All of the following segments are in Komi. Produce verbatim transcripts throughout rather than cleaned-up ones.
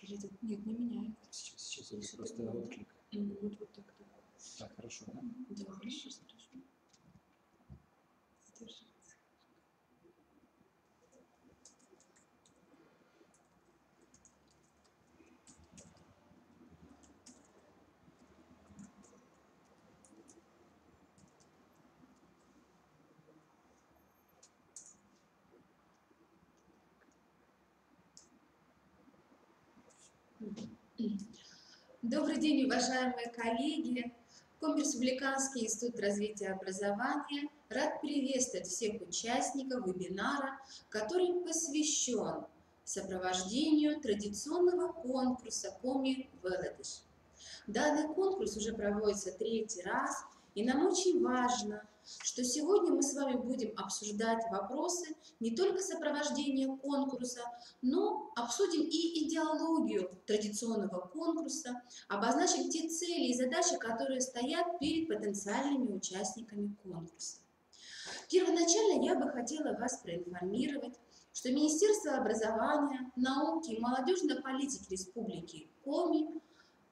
Или это... Нет, не меняет. Сейчас, сейчас, это просто отклик. Вот, вот так, да. Так, хорошо, да? Да, хорошо, хорошо. Задерживается. Добрый день, уважаемые коллеги! Коми Республиканский институт развития образования рад приветствовать всех участников вебинара, который посвящен сопровождению традиционного конкурса «Коми велӧдыш». Данный конкурс уже проводится третий раз, и нам очень важно, что сегодня мы с вами будем обсуждать вопросы не только сопровождения конкурса, но обсудим и идеологию традиционного конкурса, обозначим те цели и задачи, которые стоят перед потенциальными участниками конкурса. Первоначально я бы хотела вас проинформировать, что Министерство образования, науки и молодежной политики Республики Коми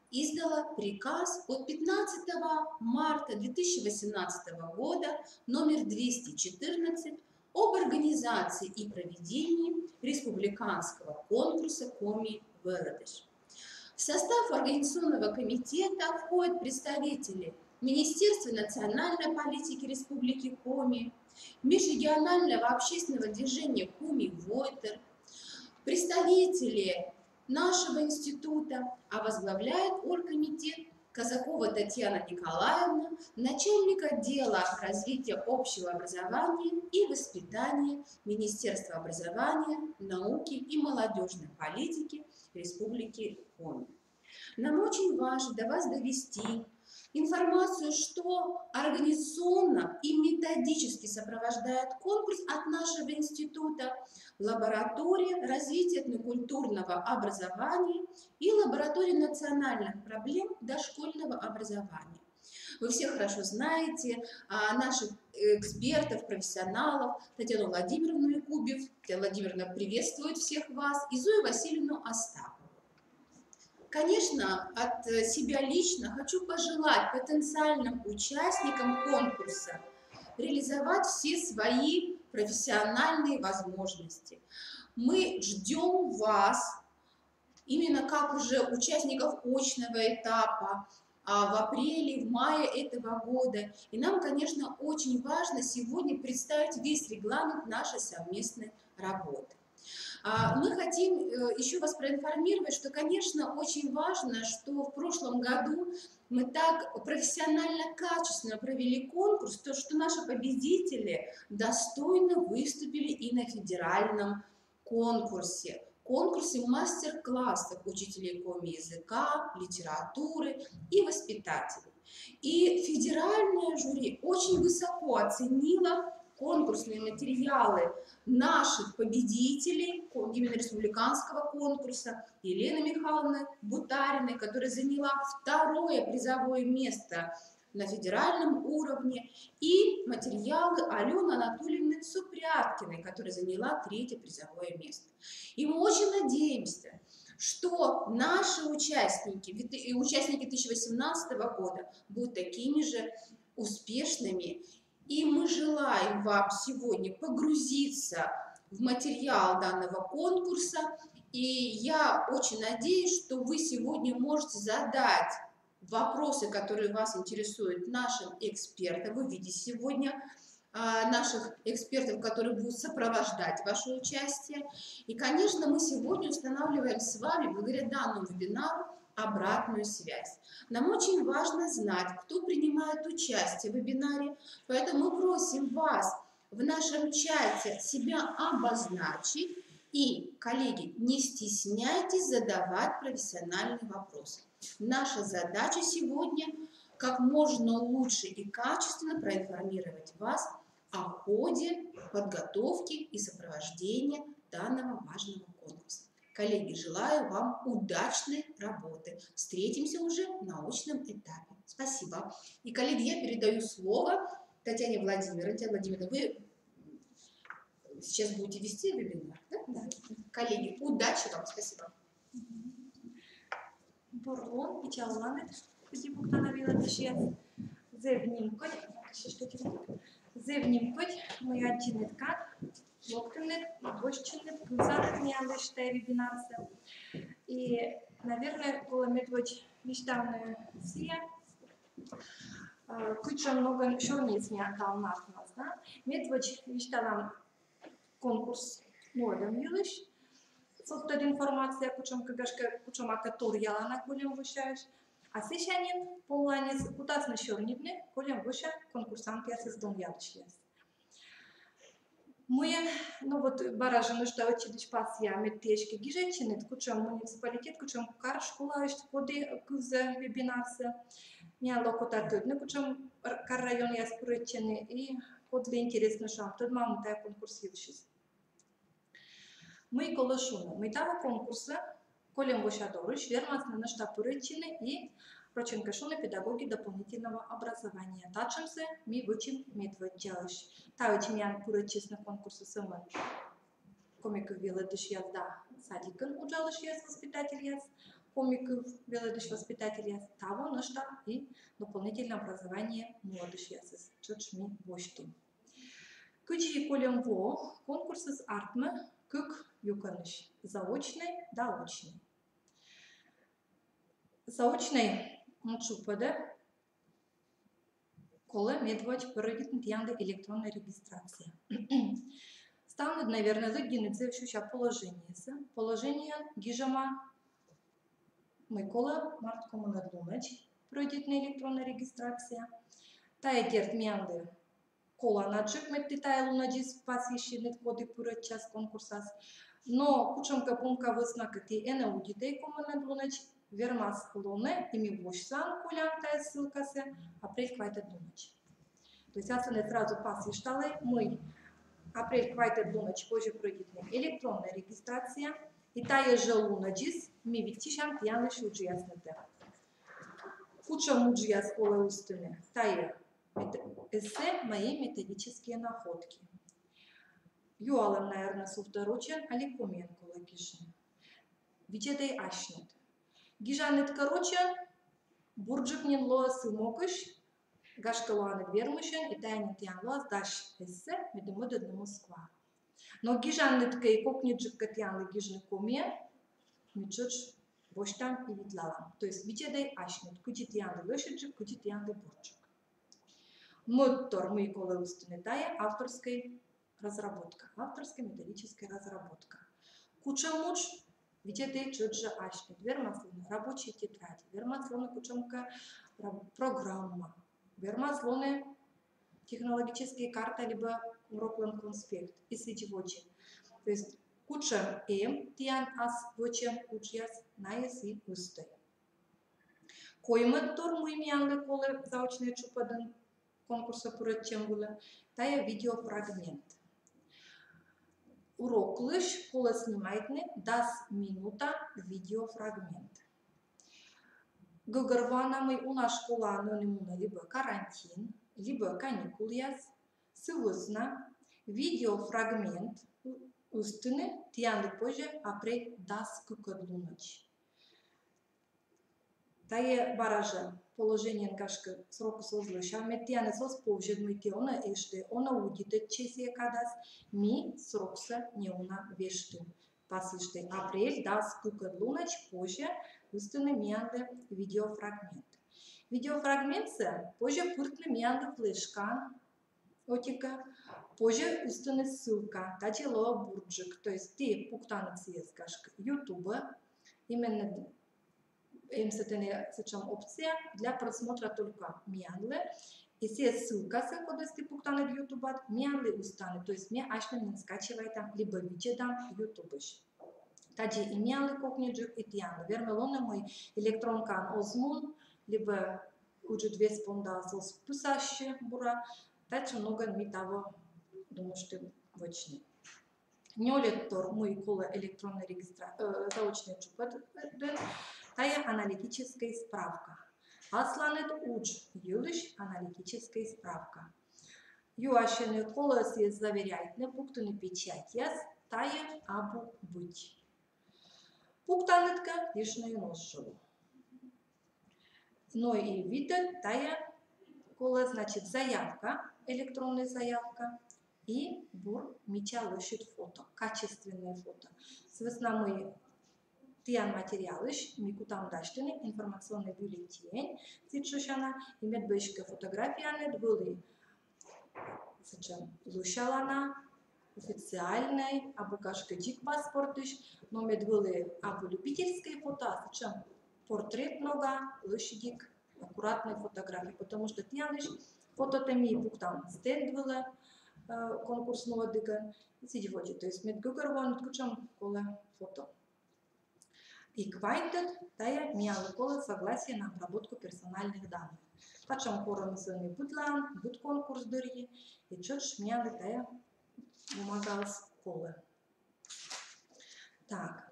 издало приказ от пятнадцатого марта две тысячи восемнадцатого года номер двести четырнадцать об организации и проведении республиканского конкурса «Коми велӧдыш». В состав организационного комитета входят представители Министерства национальной политики Республики Коми, межрегионального общественного движения «Коми войтыр», представители нашего института, а возглавляет оргкомитет Казакова Татьяна Николаевна, начальник отдела развития общего образования и воспитания Министерства образования, науки и молодежной политики Республики Коми. Нам очень важно до вас довести информацию, что организационно и методически сопровождает конкурс от нашего института лаборатория развития этнокультурного образования и лаборатория национальных проблем дошкольного образования. Вы все хорошо знаете, а, наших экспертов, профессионалов, Татьяну Владимировну Якубев. Татьяна Владимировна приветствует всех вас, и Зою Васильевну Остапову. Конечно, от, э, себя лично хочу пожелать потенциальным участникам конкурса реализовать все свои профессиональные возможности. Мы ждем вас именно как уже участников очного этапа, а, в апреле, в мае этого года. И нам, конечно, очень важно сегодня представить весь регламент нашей совместной работы. А, мы хотим, э, ещё вас проинформировать, что, конечно, очень важно, что в прошлом году мы так профессионально, качественно провели конкурс, то, что наши победители достойно выступили и на федеральном конкурсе, конкурсе мастер-классов учителей коми языка, литературы и воспитателей. И федеральное жюри очень высоко оценило конкурсные материалы наших победителей ко-, именно республиканского конкурса, Елены Михайловны Бутариной, которая заняла второе призовое место на федеральном уровне, и материалы Алёны Анатольевны Супряткиной, которая заняла третье призовое место. И мы очень надеемся, что наши участники, вит-, и участники две тысячи восемнадцатого года будут такими же успешными. И мы желаем вам сегодня погрузиться в материал данного конкурса. И я очень надеюсь, что вы сегодня можете задать вопросы, которые вас интересуют, нашим экспертам. Вы видите сегодня, а, наших экспертов, которые будут сопровождать ваше участие. И, конечно, мы сегодня устанавливаем с вами, благодаря данному вебинару, обратную связь. Нам очень важно знать, кто принимает участие в вебинаре, поэтому мы просим вас в нашем чате себя обозначить. И, коллеги, не стесняйтесь задавать профессиональные вопросы. Наша задача сегодня — как можно лучше и качественно проинформировать вас о ходе подготовки и сопровождения данного важного конкурса. Коллеги, желаю вам удачной работы. Встретимся уже на очном этапе. Спасибо. И, коллеги, я передаю слово Татьяне Владимировне. Татьяна Владимировна, вы Сейчас будете вести вебинар, да? Да. Коллеги, удачи вам, спасибо. Бур лун, видза оланныд, кыдзи пуктана велӧдысьяс. Зэв нимкодь, зэв нимкодь, мый аддзинныд кад, локтінныд, босьтчинныд, кывзанныд миянлысь тайӧ вебинарсӧ. И, наверное, колӧ медводз висьтавны сійӧ, э, кутшӧм ногӧн сёрниыс миян талун артмас, да? Медводз висьталам конкурс нуӧдӧм йылысь. Содтӧд информация кутшӧмкӧ, гашкӧ, кутшӧмакӧ торъялана кольӧм восяысь. А сэсся нин помланьыс кутасны сёрнитны кольӧм вося конкурсантъясӧс, донъялысьяс. Мыйӧн, ну вот, бара жӧ нӧшта ӧтчыдысь пасъя, мед ті эськӧ гижӧдчинныд, кутшӧм муниципалитет, кутшӧм кар, школаысь коді кывзӧ вебинарсӧ. Миянлы окота тӧдны, кутшӧм р-, кар, районъяс пырӧдчӧны, и кодлы интереснӧ, шуам, тӧдмавны тайӧ конкурс йывсьыс. Мый колӧ шуны, мый таво конкурсӧ кольӧм вося дорысь вермасны нӧшта пырӧдчыны и, рочӧн кӧ шуны, педагоги дополнительного образования. Татшӧмсӧ ми вӧчим медводдзаысь. Таӧдз миян пырӧдчисны конкурсӧ сӧмын коми кыв велӧдысьяс да садикын уджалысьяс, воспитательяс, коми кыв велӧдысь, воспитательяс, таво нӧшта и дополнительное образование нуӧдысьясӧс тшӧтш ми босьтім. Кыдзи кольӧм во, конкурсыс артмӧ кык юкӧнысь: заочнӧй да очнӧй. Заочнӧй, м, чупӧдӧ колӧ медводз прӧйдитны тіянлы электроннӧй регистрация. Ставныд, наверное, лыддинныд зэв сюся положениесӧ. Положениеын гижӧма, мый колӧ март комынӧд лунӧдз прӧйдитны электроннӧй регистрация. Тайӧ, дерт, миянлы коланаджык, мед ті тайӧ лунӧдзыс пасйысинныд, коді пырӧдчас конкурсас. Но кутшӧмкӧ помка вӧсна кӧ ті энӧ удитӧй комынӧд лунӧдз, вермас лоны, и ми восьсам колям тайӧ ссылкасӧ апрель квайтӧд лунӧдз. То есть аслыныс сразу пасйышталӧй, мый апрель квайтӧд лунӧдз позьӧ прӧйдитны электроннӧй регистрация, и тайӧ жӧ лунӧдзыс ми виччысям тіянлысь уджъяснытӧ. Кутшӧм уджъяс колӧ ыстыны? Тайӧ мет-, эссе «Мои методические находки». Юалӧм, наверное, сувтӧ рочӧн али комиӧн колӧ гижны. Видзӧдӧй асьныд. Гижанныд кӧ рочӧн, бурджык нин лоӧ сы могысь, гашкӧ, лоанныд вермысьӧн, и тайӧ нин тіян лоас дась эссе, медым мӧдӧдны Москваӧ. Но гижанныд кӧ и кокниджык кӧ тіянлы гижны комиӧн, ми тшӧтш босьтам и видлалам. То есть видзӧдӧй асьныд, кыдзи тіянлы лӧсьыдджык, кыдзи тіянлы бурджык. Мӧдтор, мый колӧ ыстыны, тайӧ авторскӧй разработка, авторскӧй методическӧй разработка. Кутшӧм удж, видзӧдӧй тшӧтш жӧ асьныд. Вермас лоны рабочӧй тетрадь, вермас лоны кутшӧмкӧ раб-, программа, вермас лоны технологическӧй карта либӧ уроклӧн конспект и сідз водзӧ. То есть кутшӧм эм тіян ас вӧчӧм уджъяс, найӧс и ыстӧй. Коймӧдтор, мый миянлы колӧ заочнӧй чупӧдын конкурсӧ пырӧдчӧм вылӧ, тайӧ видеофрагмент. Уроклысь колӧ снимайтны дас минута видеофрагмент. Гӧгӧрвоана, мый уна школаын ӧні мунӧ либӧ карантин, либӧ каникулъяс. Сы вӧсна видеофрагмент ыстыны тіянлы позьӧ апрель дас кыкӧд лунӧдз. Тайӧ бара жӧ положениеын, гашкӧ, срокыс оз лӧсяв, мед тіянӧс оз повзьӧд, мый ті онӧ эштӧй, онӧ удитӧдчӧй сійӧ кадас, ми сроксӧ неуна вештім. Пасйыштӧй, апрель дас кыкӧд лунӧдз позьӧ ыстыны миянлы видеофрагмент. Видеофрагментсӧ позьӧ пыртны миянлы флешкаӧ, ӧтикӧ, позьӧ ыстыны ссылка, тадзи лоӧ бурджык. То есть ті пуктанныд сійӧс, гашкӧ, Ютубӧ, именно эм сэтӧні сэтшӧм опция для просмотра только миянлы. И сійӧ ссылкасӧ, кодӧс ті пуктанныд Ютубад, миянлы ыстаны. То есть ми асьным нин скачивайтам либӧ видзӧдам Ютубысь. Тадзи и миянлы кокниджык, и тіянлы. Вермӧ лоны, мый электронкаын оз мун, либӧ ыджыд вес пондаыс оз пысассьы бура. Татшӧм ногӧн ми таво думыштім вӧчны. Нёльӧдтор, мый колӧ электроннӧй регистра-, э, заочнӧй чупӧдын, тайӧ аналитическӧй справка. Асланыд удж йылысь аналитическӧй справка. Юасьӧны, колӧ сійӧс заверяйтны, пуктыны печатьяс, тайӧ абу быть. Пуктанныд кӧ, лишнӧйӧн оз жӧ ло. Но и витӧд, тайӧ колӧ, значит, заявка, электроннӧй заявка и бур мича лӧсьыд фото, качественнӧй фото. Сы вӧсна мый тіян материалысь ми кутам дасьтыны информационнӧй бюллетень сэтшӧмсянь, и мед вӧлі кӧ фотографияныд вӧлі сэтшӧм лӧсялана, официальнӧй, абу, гашкӧ, дзик паспортысь, но мед вӧлі абу любительскӧй фото, а сэтшӧм портрет нога, лӧсьыдик, аккуратнӧй фотография, потому что тіянлысь фототӧ ми пуктам стенд вылӧ, э, конкурс нуӧдігӧн, и сідз водзӧ. То есть мед гӧгӧрвоанныд, кутшӧм колӧ фото. И квайтӧд, тайӧ миянлы колӧ согласие на обработку персональных данных. Татшӧм корӧмыс ӧні быдлаын, быд конкурс дырйи, и тшӧтш миянлы тайӧ бумагаыс колӧ. Так.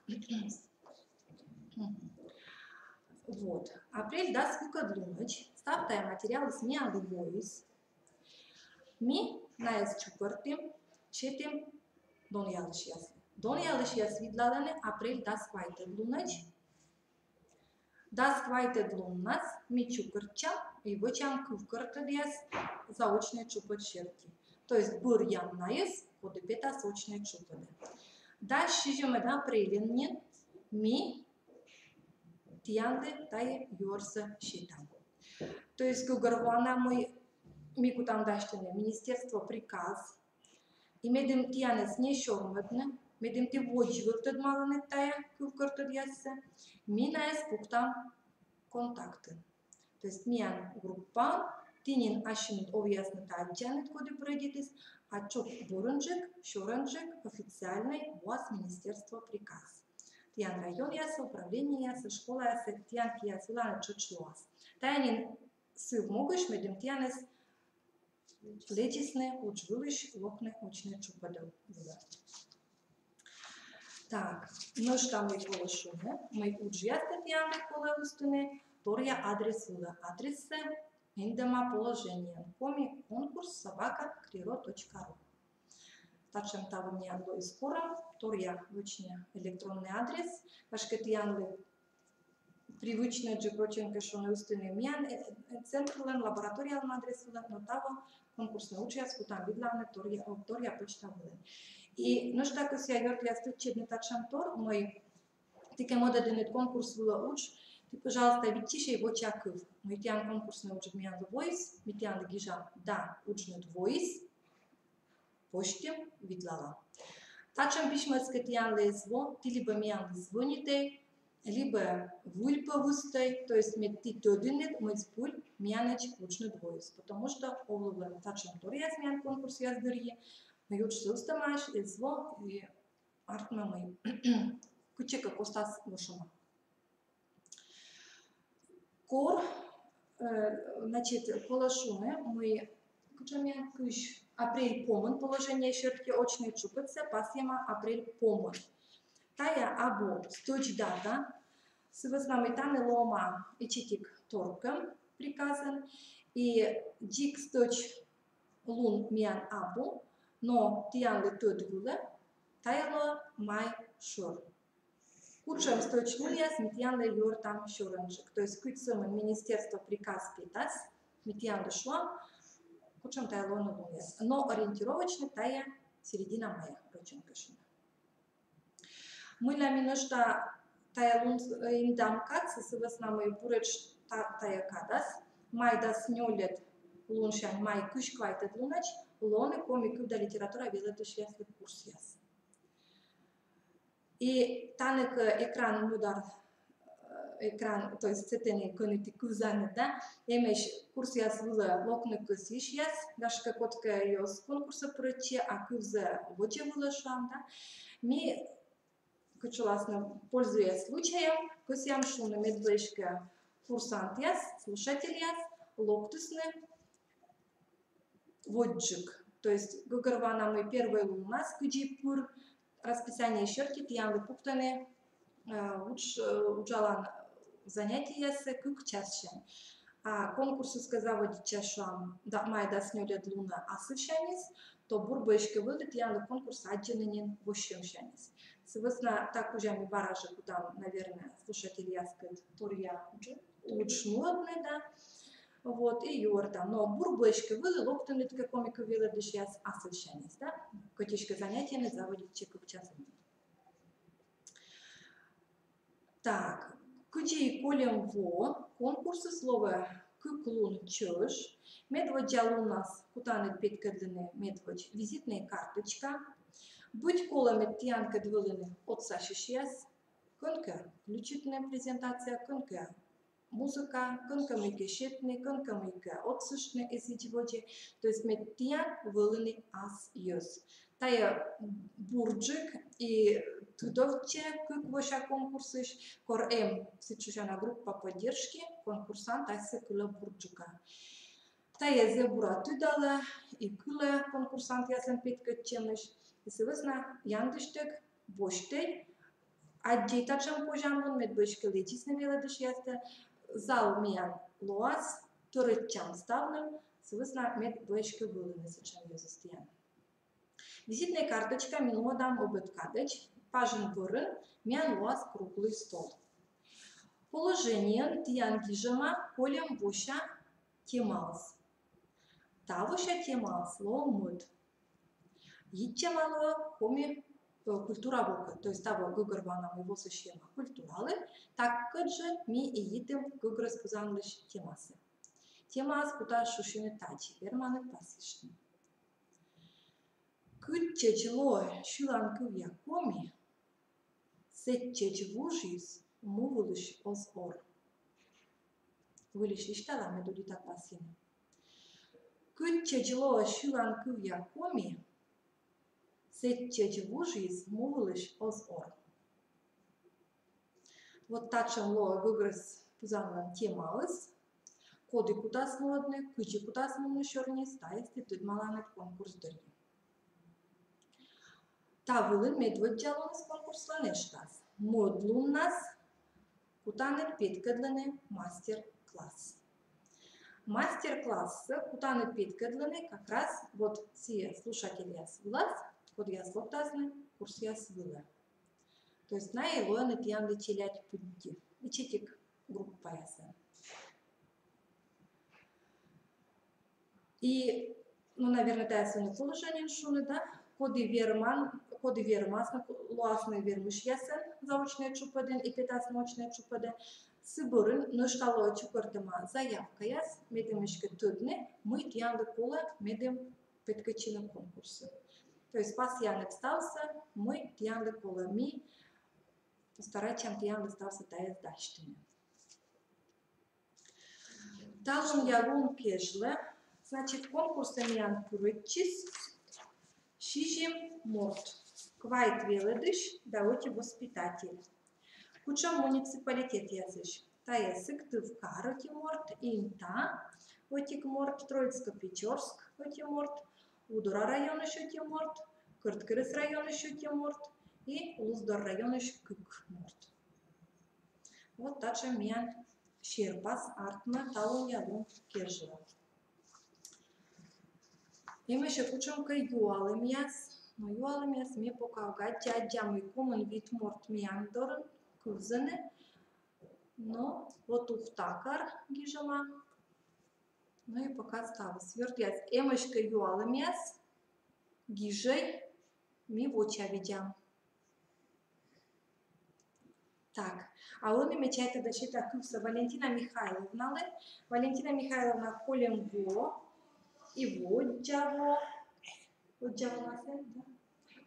Вот. Апрель дас кыкӧд лунӧдз став тайӧ материалыс миянлы воис. Ми найӧс чукӧртім, сетім донъялысьяслы. Донъялысьяс видлалӧны апрель дас квайтӧд лунӧдз. Дас квайтӧд луннас ми чукӧртчам и вӧчам кывкӧртӧдъяс заочнӧй чупӧд серти. То есть бӧръям найӧс, коді петас очнӧй чупӧдӧ. Дас сизимӧд апрельын нин ми тіянлы тайӧ юӧрсӧ сетам. То есть гӧгӧрвоана, мый ми кутам дасьтыны министерство приказ, и медым тіянӧс не сёрмӧдны, медым ті водзвыв тӧдмаланныд тайӧ кывкӧртӧдъяссӧ, ми найӧс пуктам контактын. То есть миян группаын, ті нин ассьыныд овъяснытӧ аддзанныд, коді прӧйдитіс, а тшӧтш бурджык, сёрӧнджык официальнӧй воас министерство приказ. Тіян районъясӧ, управлениеясӧ, школаясӧ, тіян кияс выланӧ тшӧтш лоас. Тайӧ нин сы могысь, медым тіянӧс лэдзисны удж вылысь локны очнӧй чупӧд вылӧ. Так, нӧшта мый колӧ шуны, мый уджъястӧ тіянлы колӧ ыстыны торъя адрес вылӧ. Адрессӧ индӧма положениеын: коми конкурс собака криро точка ру. Татшӧм таво миян лоис корӧм торъя вӧчны электроннӧй адрес, гашкӧ, тіянлы привычнӧйджык, рочӧн кӧ шуны, ыстыны миян, э, э, центрлӧн, лабораториялӧн адрес вылӧ, но таво конкурснӧй уджъяс кутам видлавны торъя, о, торъя почта вылын. И нӧшта кӧсъя, ёртъяс, тӧдчӧдны татшӧм тор, мый ті кӧ мӧдӧдінныд конкурс вылӧ удж, ті, пожалуйста, виччысьӧй воча кыв, мый тіян конкурснӧй удж миянлы воис, ми тіянлы гижам: да, уджныд воис, босьтім, видлалам. Татшӧм письмӧыс кӧ тіянлы эз во, ті либӧ миянлы звонитӧй, либӧ выльпӧвыстӧй, то есть мед ті тӧдінныд, мый збыль миянӧдз уджныд воис, потому что овлывлӧн татшӧм торъяс миян конкурсъяс дырйи, мый уджсӧ ыстӧмаӧсь эз во, и артмӧ, мый кытчӧкӧ костас вошӧма. Кор, э, значит, колӧ шуны, мый кутшӧм миян, кызь апрель помын, положение серти очнӧй чупӧдсӧ пасйӧма апрель помын. Тайӧ абу стӧч дата, сы вӧсна мый тані лоӧма ичӧтик торкӧм приказын, и дзик стӧч лун миян абу, но тіянлы тӧд вылӧ тайӧ лоӧ май шӧр. Кутшӧм стӧч лунъяс ми тіянлы юӧртам сёрӧнджык. То есть кыдз сӧмын министерство приказ петас, ми тіянлы шуам, кутшӧм тайӧ лоны лунъяс. Но ориентировочно тайӧ середина мая, рочӧн кӧ шуны. Мыйла ми нӧшта тайӧ лун, э, индам кадсӧ, сы вӧсна мый буретш та-, тайӧ кадас, май дас нёльӧд лунсянь май кызь квайтӧд лунӧдз, лоны коми кыв да литература велӧдысьяслы курсъяс. И тані кӧ экран мӧдар, э, экран, то есть сэтӧні, кӧні ті кывзанныд, да, эмӧсь курсъяс вылӧ локны кӧсйысьяс, гашкӧ, кодкӧ эз конкурсӧ пырӧдчы, а кывзӧ водзӧ вылӧ, шуам, да. Ми, кыдз шуласны, пользуясь случаем, кӧсъям шуны, мед вӧлі кӧ курсантъяс, слушательяс локтісны водзджык. То есть гӧгӧрвоана, мый первой луннас, кыдзи пыр, расписание серти тіянлы пуктӧны, э, удж-, э, уджалан занятиеяссӧ кык чассянь. А конкурсыс кӧ заводитчас, шуам, да, май дас нёльӧд лунӧ асывсяньыс, то бур бы эськӧ вӧлі тіянлы конкурс аддзыны нин восьсёмсяньыс. Сы вӧсна та кузя ми бара жӧ кутам, наверное, слушательяскӧд торъя уджнуӧдны, да. Вот, и юӧртам. Но бур бы эськӧ вӧлі локтінныд кӧ, коми кыв велӧдысьяс, асывсяньыс, да. Кӧть эськӧ занятиеныс заводитчӧ кык часӧн. Так, кыдзи и кольӧм во, конкурсыс лоӧ кык лун чӧж. Медводдза лунас кутанныд петкӧдлыны медводз визитнӧй карточка. Быть колӧ, мед тіянкӧд вӧліны отсасьысьяс, кӧнкӧ включитны презентация, кӧнкӧ музыка, кӧнкӧ мыйкӧ сетны, кӧнкӧ мыйкӧ отсыштны, эз водзӧ. То есть мед тіян вӧліны ас йӧз. Тайӧ бурджык и тыдовтчӧ кык вося конкурсысь, кор эм сэтшӧм группа поддержки, конкурсант асьсӧ кылӧ бурджыка. Тайӧ зэв бура тыдалӧ и кылӧ конкурсантъяслӧн петкӧдчӧмысь. И сы вӧсна яндысьтӧг, босьтӧй, аддзӧй татшӧм позянлун, мед бы эськӧ лэдзисны велӧдысьястӧ. Зал миян лоас, тӧрӧдчам ставным, сы вӧсна мед бы эськӧ вӧліны сэтшӧм йӧзыс тіян. Визитнӧй карточка ми нуӧдам ӧбед кадӧдз, пажын вӧрын миян лоас круглый стол. Положениеын тіян гижӧма кольӧм вося темаыс. Та вося темаыс лоӧ мӧд. Йитчӧма лоӧ коми, э, культура вокӧ, то есть таво гӧгӧрвоана, мый восӧ сиӧма культуралы, такӧд жӧ ми и йитім гӧгрӧс пызанлысь темасӧ. Темаыс кутас шусьыны тадзи, верманныд пасйыштны. Кытчӧдз лоӧ сьыланкывъя коми, сэтчӧдз вужйыс му вылысь оз ор. Выльысь висьтала, мед удитад пасйыны. Кытчӧдз лоӧ сьыланкывъя коми, сэтчӧдз вужйыс му вылысь оз ор. Вот татшӧм лоӧ гӧгрӧс пызанлӧн темаыс. Коді кутас нуӧдны, кыдзи кутас нуны сёрниыс, тайӧс ті тӧдмаланныд конкурс дырйи. Та вылын медводдза луныс конкурслӧн эштас. Мӧд луннас кутанныд петкӧдлыны мастер-класс. Мастер-классӧ кутанныд петкӧдлыны как раз вот сійӧ слушательяс вылас, кодъяс локтасны курсъяс вылӧ. То есть найӧ лоӧны тіянлы челядь пыдди, ичӧтик группаясӧн. И, ну, наверное, тайӧс ӧні положениеын шуны, да, коді верман, коді вермасны, лоасны вермысьясӧн заочнӧй тшупӧдын и петасны очнӧй тшупӧдӧ, сы бӧрын нӧшта лоӧ чукӧртӧма заявкаяс, медым эськӧ тӧдны, мый тіянлы колӧ, медым петкӧдчыны конкурсын. То есть пасъянныд ставсӧ, мый тіянлы колӧ, ми постарайтчам тіянлы ставсӧ тайӧс дасьтыны. Талунъя лун кежлӧ, значит, конкурсӧ миян пырӧдчис сизим морт: квайт велӧдысь да ӧти воспитатель. Кутшӧм муниципалитетъясысь? Тайӧ Сыктывкар, ӧти морт, Инта, ӧтик морт, Троицко-Печорск, ӧти морт, Удора районысь ӧти морт, Кӧрткерӧс районысь ӧти морт и Луздор районысь кык морт. Вот татшӧм миян серпас артмӧ талунъя лун кежлӧ. Эмӧсь кутшӧмкӧ юалӧмъяс, но юалӧмъяс ме пока ог аддзы, аддза, мый комын вит морт миян дорын кывзӧны, но вот Ухта кар гижӧма. Ну и пока ставыс. Ёртъяс, эмӧсь кӧ юалӧмъяс, гижӧй, ми вочавидзам. Так, а ӧні ме чайта да сета кывсӧ Валентина Михайловналы. Валентина Михайловна, кольӧм во и воддза во, воддза во, да?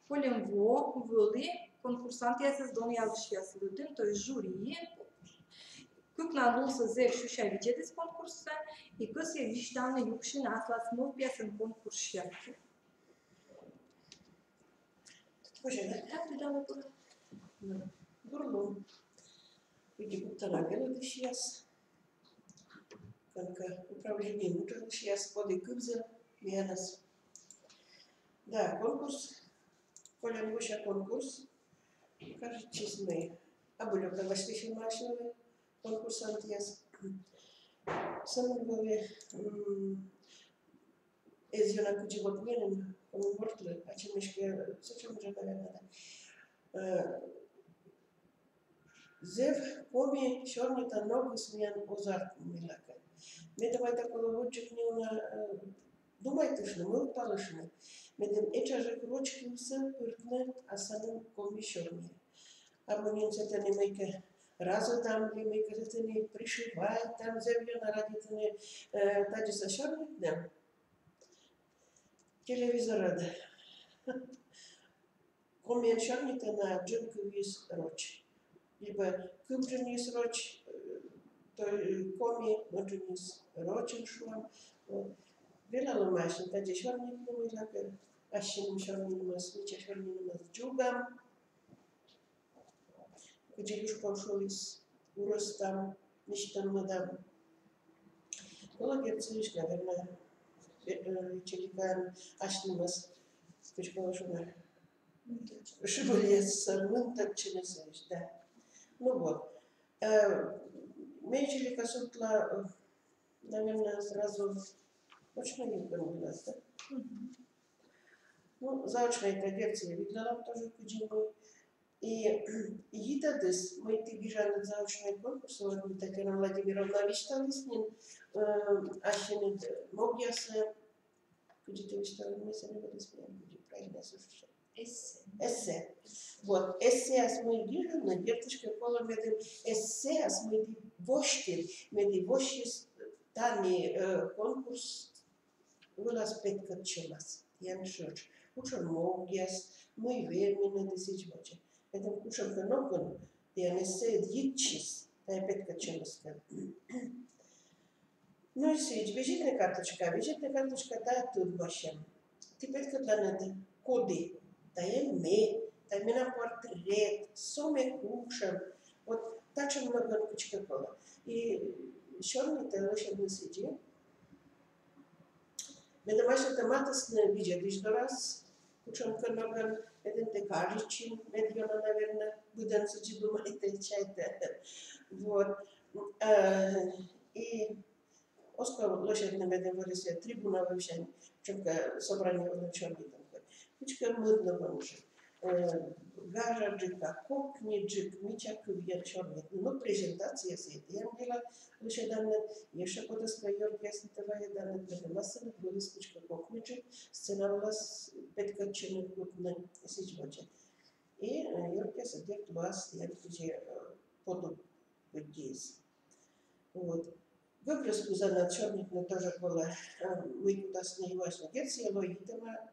Кольӧм во вӧлі конкурсантъясӧс донъялысьяс лыдын, то есть жюри. Кыкнан лунсӧ зэв сюся видзӧдіс конкурссӧ и кӧсйӧ висьтавны, юксьыны аслас мӧвпъясӧн конкурс серти. Позьӧ, да? Так, да, да, да. Ну, бур лун. Видзӧдӧма велӧдысьяс, кӧнкӧ управлениеын уджалысьяс, коді кывзӧ миянӧс. Да, конкурс, кольӧм вося конкурс. Кажитчис, мый абу лёка вӧсна висьталӧмаӧсь конкурсантъяс. Сӧмын вӧлі эз ёна кыдзи вот меным, мортлы, ачым эськӧ сэтшӧм жӧ, наверно, да. Зэв коми сёрнитан ногыс миян оз артмы мыйлакӧ. Медым ай та колӧ водзджык неуна думайтыштны, мӧвпалыштны, медым этша жӧ роч кывсӧ пыртны ассаным коми сёрниӧ. Абу нин сэтӧні мыйкӧ разӧдам ли, мыйкӧ сэтӧні пришивайтам, зэв ёна радейтӧны тадзисӧ сёрнитны телевизорад. Комиӧн сёрнитӧны, а джынкывйыс роч. Либӧ кывджынйыс роч, то коми, но джынйыс рочӧн, шуам. Велалӧма ассьым тадзи сёрнитны мыйлакӧ, ассьыным сёрнинымӧс, мича сёрнинымӧс дзугам. Кыдзи Люшков шуліс, урӧстам, мисьтӧм-мӧдам. Колӧ, дерт, сылысь, наверно, челикаын асьнымӧс, кыдз колӧ шуны, шыбыльяссӧ мынтӧдчыны сылысь, да. Ну вот. Ме челика судтла, наверно, сразу очной юкӧн вылас, да? Ну, заочнӧй, дерт, видлалам тоже, кыдзи мый. И йитӧдыс, мый ті гижанныд заочнӧй конкурсӧ, вот, Татьяна Владимировна висьталіс нин ассьыныд могъяссӧ, кыдзи ті висьталінныд, ме сэні вӧлі, ме эн ті правильнӧ сужу. Эссе. Эссе. Вот, эссеас мый гижанныд, дерт, эськӧ колӧ, медым эссеас, мый ті восьтінныд, медым воссис тані конкурс вылас петкӧдчӧмас. Тіян тшӧтш. Кутшӧм могъяс, мый верминӧдыс, сідз водзӧ. Медым кутшӧмкӧ ногӧн тіян эссеыд йитчис тайӧ петкӧдчӧмыскӧд. Ну и сідз, визитнӧй карточка. Визитнӧй карточка — тайӧ тӧдмасьӧм. Ті петкӧдланныд, коді. Тайӧ ме, тайӧ менам портрет, со ме кутшӧм. Вот татшӧм ногӧн кыдзкӧ колӧ. И сёрнитӧ лӧсьӧдны сідзи, медым асьнытӧ матыстны видзӧдысь дорас, кутшӧмкӧ ногӧн, медым ті кажитчинныд, мед ёна, наверно, быдӧн сідзи думайтӧ, чайтӧ. Вот. И оз ков лӧсьӧдны, медым вӧлі сійӧ трибуна вывсянь, кутшӧмкӧ собрание вылын сёрнитӧм кӧ. Кыдзкӧ мӧд ногӧн жӧ. Гажаджык-а, кокниджык, мича кывйӧн сёрнитны. Ну, презентация сійӧ тіян делӧ, лӧсьӧданныд, ещӧ кодӧскӧ ёртъястӧ вайӧданныд, медым ассьыныд вӧліс кыдзкӧ кокниджык сцена вылас петкӧдчыны, кутны, сідз водзӧ. И ёртъясыд, дерт, лоас тіян кыдзи подуг пыддиыс. Вот. Гӧгрӧс пызанад сёрнитны тоже колӧ, мый кутасны юасьны. Дерт, сійӧ лоӧ йитӧма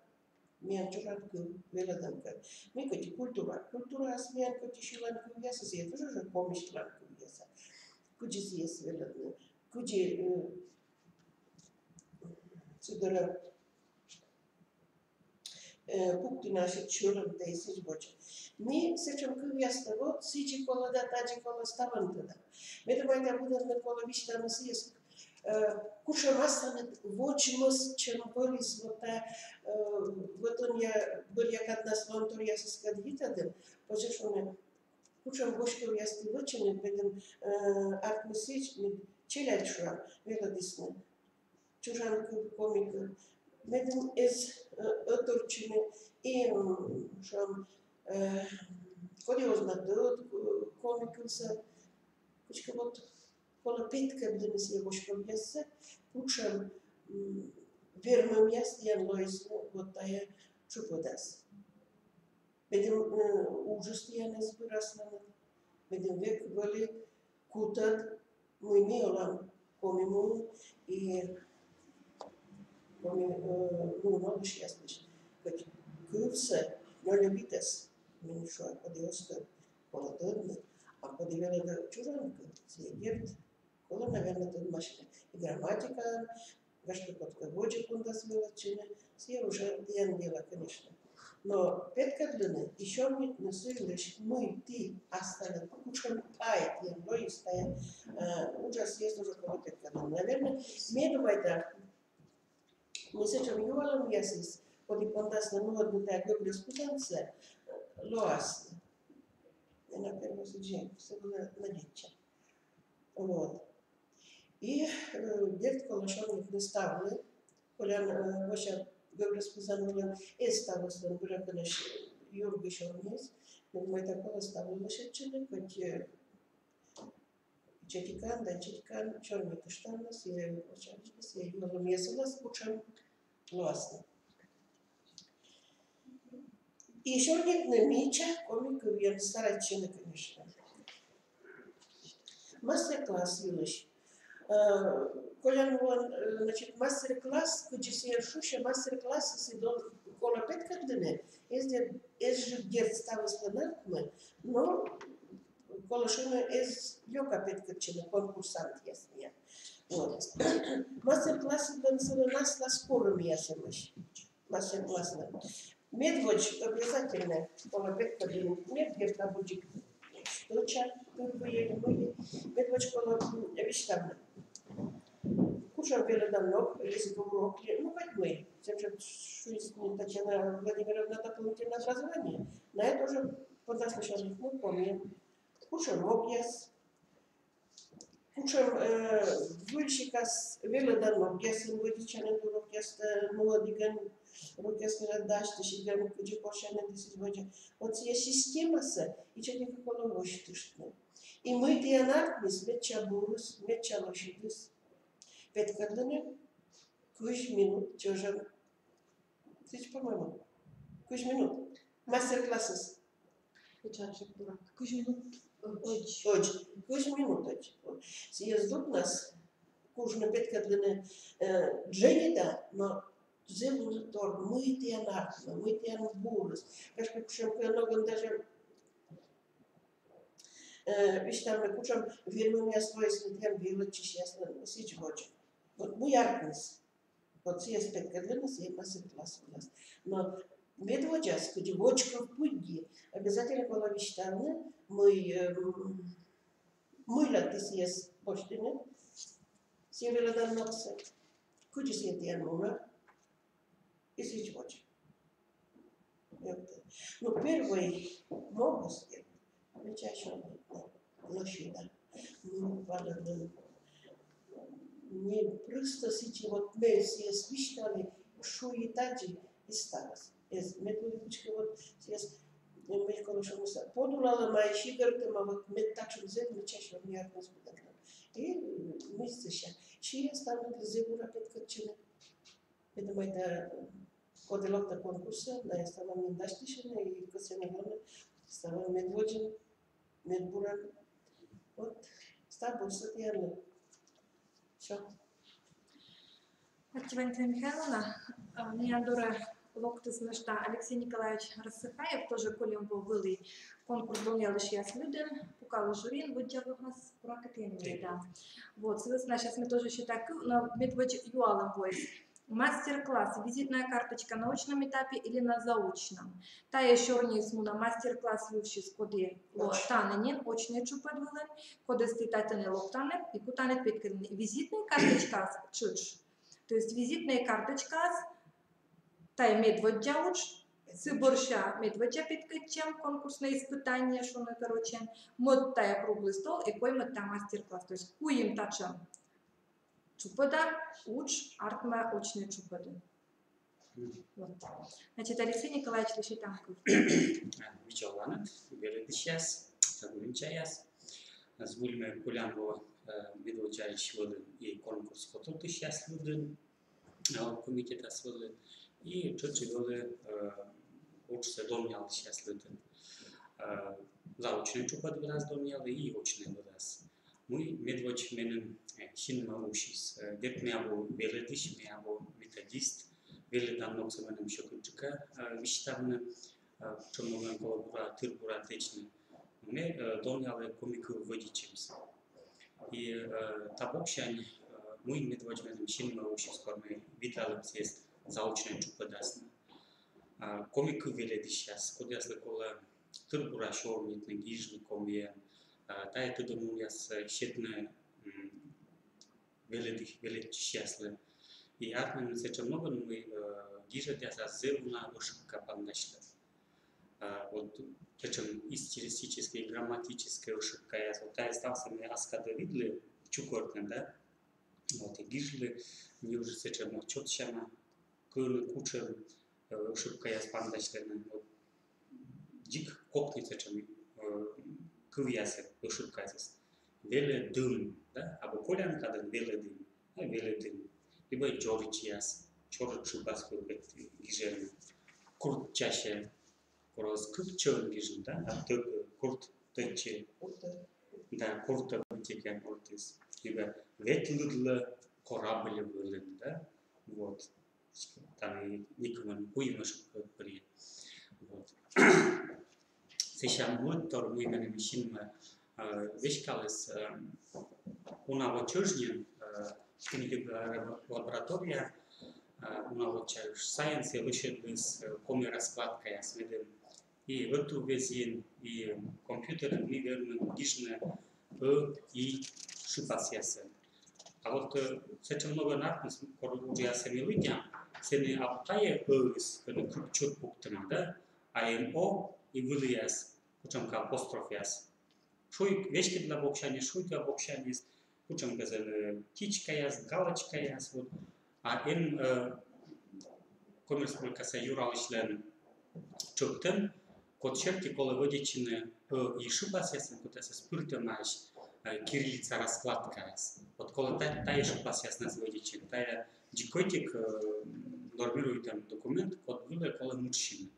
миян чужан кыв велӧдӧм кӧ. Мый кӧть и культура. Культураыс миян кӧть и сьылан кывъясыс, сійӧ тоже жӧ коми сьылан кывъясыс. Кыдзи сійӧс велӧдны, кыдзи сы дорӧ пуктыны ассьыд сьӧлӧмтӧ и сідз водзӧ. Ми сэтшӧм кывъястӧ вот сідзи колӧ да тадзи колӧ ставӧн тӧдам. Медым ай та быдӧнлы колӧ висьтавны сійӧс, кутшӧм ассьыныд водзмӧстчӧм вӧліс вот та, вот ӧнія, бӧръя каднас лоӧмторъясыскӧд йитӧдын, позьӧ шуны, кутшӧм вошкывъяс ті вӧчинныд, медым артмис сідз, мед челядь, шуам, велӧдісны чужан кыв, коми кыв. Медым эз ӧтуджыны и, шуам, коді оз на тӧд коми кывсӧ, кыдзкӧ вот колӧ петкӧдлыны сійӧ вошкывъяссӧ, кутшӧм вермӧмъяс тіян лоисны вот тайӧ тшупӧдас. Медым уджыс тіян эз быд асланыд, медым век вӧлі кутӧд, мый ми олам Коми муын и Коми муын олысьяслысь. Кӧть кывсӧ, но любитӧс, ме эн шуа, коді оз тӧд, колӧ тӧдны, а коді велӧдӧ чужан кыв, сійӧ, дерт, колӧ, наверно, тӧдмасьны и грамматикаӧн, гашкӧ, кодкӧ водзӧ пондас велӧдчыны, сійӧ уже тіян дело, конечно. Но петкӧдлыны и сёрнитны сы йылысь, мый ті асланыд, кутшӧм пай тіян лоис тайӧ уджас, сійӧс тоже колӧ петкӧдлыны. Наверно, ме думайта, мый сэтшӧм юалӧмъясыс, коді пондасны нуӧдны тайӧ гӧгрӧс пызансӧ, лоасны. Менам первой сідзи, сы вылӧ надейтча. Вот. И, э, дерт, колӧ сёрнитны ставлы. Колян, э, Вося гӧгрӧс пызан вылын эз ставыслӧн буракӧ юргысь сёрниыс, но мый тайӧ колӧ ставлы лӧсьӧдчыны, кӧть, э, ичӧтикӧн да ичӧтикӧн сёрнитыштам, сійӧ, Вося, сійӧ юалӧмъяс вылас кутшӧм лоасны. И сёрнитны мича коми кывйӧн старайтчыны, конечно. Мастер-класс йылысь. Э, Колян вылын, э, значит, мастер-класс, кыдзи сійӧ шусьӧ, мастер-класс сідз колӧ петкӧдлыны, эз дерт, эз жӧ дерт ставыслӧн артмы, но колӧ шуны, эз лёка петкӧдчыны конкурсантъяс миянӧс. Вот. Мастер-класс сылӧн аслас корӧмъяс эмӧсь. Мастер-класслӧн. Медводз обязательно колӧ петкӧдлыны, мед дерт абу дзик стӧча, тырвыйӧ ли мый ли. Медводз колӧ, м, висьтавны, кутшӧм велӧдан ног, языковой урок ли, ну, кӧть мый. Сэтшӧм шуис Татьяна Владимировна, дополнительное образование. На это уже подошли сейчас, ну, помню. Кутшӧм могъяс, кутшӧм, э, выль сикас велӧдан ногъясын вӧдитчанныд урокъястӧ, нуӧдігӧн урокъястӧ, дасьтысігӧн, кыдзи корсянныд, сідз водзӧ. Вот сійӧ системасӧ ичӧтик колӧ восьтыштны. И мый тіян артмис, медся бурыс, медся лӧсьыдыс, петкӧдлыны кызь минут чӧжӧн. Сідз, по-моему, кызь минут. Мастер-классыс. Кыдз минут? Ӧдз. Ӧдз. Кызь минут ӧдз. Сійӧ здукнас кужны петкӧдлыны, э, дженьыда, но зэв тор, мый тіян артмӧ, мый тіян бурыс. Гашкӧ, кутшӧмкӧ ногӧн даже, э, висьтавны, кутшӧм вермӧмъяс лоисны тіян велӧдчысьяслӧн, сідз водзӧ. Вот мый артмис. Вот сійӧс петкӧдлыны сійӧ мастер-класс вылас. Но медводдзас, кыдзи водзкыв пыдди, обязательно колӧ висьтавны, мый, эм, мыйла ті сійӧс босьтінныд, сійӧ велӧдан ногсӧ, кыдзи сійӧ тіян мунӧ, и сідз водзӧ. Ну, первой могыс, мича сёрни, лӧсьыда. Ну, валӧ, не просто сідзи вот ме сійӧс висьталі, шуи тадзи и ставыс. Эз, мед вӧлі кыдзкӧ вот сійӧс, ме колӧ шуны, подулалӧма и сигӧртӧма, вот мед татшӧм зэв мича сёрни артмис быдӧнлӧн. И мый сэсся. Сійӧс ставныдлы зэв бура петкӧдчыны. Видимо, это коді локтӧ конкурсӧ, найӧ ставӧн нин дасьтысьӧны и кӧсйӧны лоны ставӧн медводзын, медбурӧн. Вот, став бурсӧ тіянлы. Всё. Аттьӧ, Валентина Михайловна. А, миян дорӧ локтіс нӧшта Алексей Николаевич Рассыхаев, тоже кольӧм во вӧлі конкурс донъялысьяс лыдын, пукаліс жюриын, воддза вывсӧ, буракӧ, тіянлы, да. Вот, соответственно, сейчас ми тоже считай, но медводз юалӧм воис. Мастер-класс, визитная карточка на очном этапе или на заочном? Тайӧ сёрниыс мунӧ мастер-класс йывсьыс, коді лоӧ тані нин, очнӧй тшупӧд вылын, кодӧс ті татӧні локтанныд и кутанныд петкӧдлыны. Визитнӧй карточкаыс тшӧтш. То есть визитнӧй карточкаыс, тайӧ медводдза удж, сы бӧрся медводдза петкӧдчӧм, конкурсное испытание шуны, короче, мӧд тайӧ круглый стол и коймӧд тайӧ мастер-класс. То есть куим татшӧм тшупӧда удж артмӧ очнӧй тшупӧдын. Вот. Значит, Алексей Николаевичлы сетам кыв. Видза оланныд, велӧдысьяс, садминчаяс. Збыль ме колян во, э, медводдзаысь вӧлі и конкурс котыртысьяс лыдын, э, оргкомитетас вӧлі, и тшӧтш и вӧлі, э, уджсӧ донъялысьяс лыдын. Э, заочнӧй тшупӧд вылас донъялі и очнӧй вылас. Мый медводз меным, э, синмӧ усис. Э, дерт, ме абу велӧдысь, ме абу методист, велӧдан ногсӧ меным сьӧкыдджыка, э, висьтавны, э, кутшӧм ногӧн колӧ бура, тыр бура тэчны. Ме, э, донъялі коми кыв вӧдитчӧмсӧ. И, э, та боксянь, э, мый медводз меным синмӧ усис, кор ме видлалі сійӧс заочнӧй тшупӧдас на. А, коми кыв велӧдысьяс, кодъяслы колӧ тыр бура сёрнитны, гижны комиӧн, а, тайӧ тӧдӧмлунъяс, э, сетны, м, велӧдысь-, велӧдчысьяслы. И артмӧ нин сэтшӧм ногӧн, мый, э, гижӧдъясас зэв уна ошибка пантасьлӧ. А, вот сэтшӧм и стилистическӧй, и грамматическӧй ошибкаяс. Вот тайӧ ставсӧ ме ас кадӧ видлі чукӧртны, да? Вот, и гижлі, неужели сэтшӧм отчёт сяма, кӧні кутшӧм, э, ошибкаяс паныдасьлӧны. Вот, дзик кокни сэтшӧм, э, кывъясыс, ошибкаясыс. Велӧдім, да, абу колян кадын велӧдім, а велӧдім. Либӧ дзоридзьяс, чорыд шыпас кыв гижӧны. Куртчасьӧ, корӧ кык чӧвын гижны, да, а тӧ-, курт тӧдчӧ. Да, куртӧ быттьӧкӧ куртіс. Либӧ ветлӧдлӧ корабль вылын, да, вот. Тані некымын куим ошибка пыр. Вот. Сэсся мӧдтор мый меным синмӧ, э, веськаліс, э, уна во чӧж нин, э, книга лаборатория, э, уна во чӧж сайенсӧ лӧсьӧдліс, э, коми раскладкаяс, медым и ӧтуввезйын, и компьютерын ми вермим гижны ӧ, и шыпасъясӧн. А вот, э, сэтшӧм ногӧн артмис, кор уджъяссӧ ми лыддям, сэні абу тайӧ ӧыс, кӧні кык чӧв пуктӧма, да, а эм о и выліяс, кутшӧмкӧ апострофъяс. Шуйга, веськыдла боксяньыс, шуйга боксяньыс, кутшӧмкӧ, э, тичкаяс, галочкаяс, вот. А эм, э, Коми Республикаса юралысьлӧн чӧктӧм, код серти колӧ вӧдитчыны ӧ, и шыпасъясӧн, кодъясӧс пыртӧмаӧсь, э, кириллица раскладкаяс. Вот колӧ та-, тайӧ шыпасъяснас вӧдитчыны, тайӧ дзик ӧтик, э, нормируйтӧм документ, код вылӧ колӧ мыджсьыны.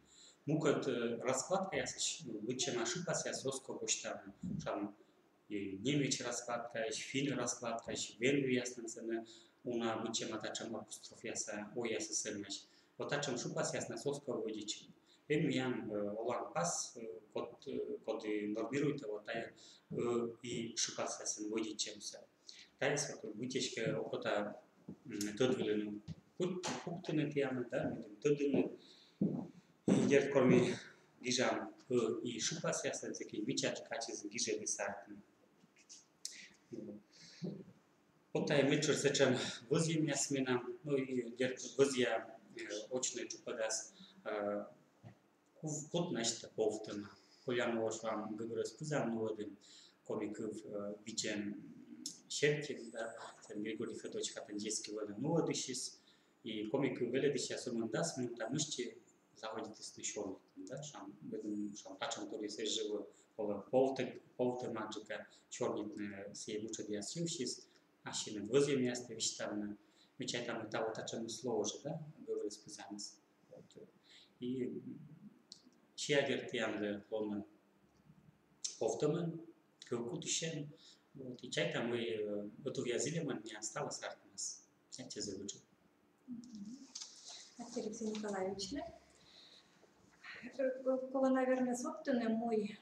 Мукӧд, э, раскладкаясысь, ну, быдсяма шыпасъяс оз ков босьтавны, шуам, и немеч раскладкаысь, финн раскладкаысь, венгръяснас сэні уна быдсяма татшӧм апострофъяса оясыс эмӧсь. Вот татшӧм шыпасъяснас оз ков вӧдитчыны. Эм миян, э, оланпас, э, код, э, коді нормируйтӧ вот тайӧ ӧ, и шыпасъясӧн вӧдитчӧмсӧ. Тайӧс вот быттьӧкӧ окота, м, тӧд вылын пук-, пуктыны тіянлы, да, медым тӧдны. И дерт, кор ми гижам ӧ, и шыпасъясӧн, сэки мича кадыс гижӧдыс артмӧ. Вот тайӧ медшӧр сэтшӧм вӧзйӧмъяс менам, ну и дерт, вӧзъя, э, очнӧй чупӧдас, э, ков-, код насьтӧ повтӧма. Колян во, шуам, гӧгӧрӧс пызан нуӧдім коми кыв, э, видзӧм серти, да, сэн Григорий Фёдорович Катанзейский вӧлі нуӧдысьыс, и коми кыв велӧдысьяс сӧмын дас минута мысти заводитісны сёрнитны, да, шуам, медым, шуам, татшӧм торйыс эз жӧ вӧв, колӧ повтӧ-, повтӧмаджыка сёрнитны сійӧ мытшӧдъяс йывсьыс, ассьыныс вӧзйӧмъястӧ висьтавны. Ме чайта, мый таво татшӧмыс лоӧ жӧ, да, гӧгӧрӧс пызаныс. Вот. И сійӧ, дерт, тіянлы лоӧ повтӧмӧн, кывкутысьӧн. Вот. И чайта, мый, э, ӧтувъя зільӧмӧн миян ставыс артмас. Аттьӧ зэв ыджыд. Мгм. Аттьӧ Алексей Николаевичлы. Э, колӧ, наверно, содтыны, мый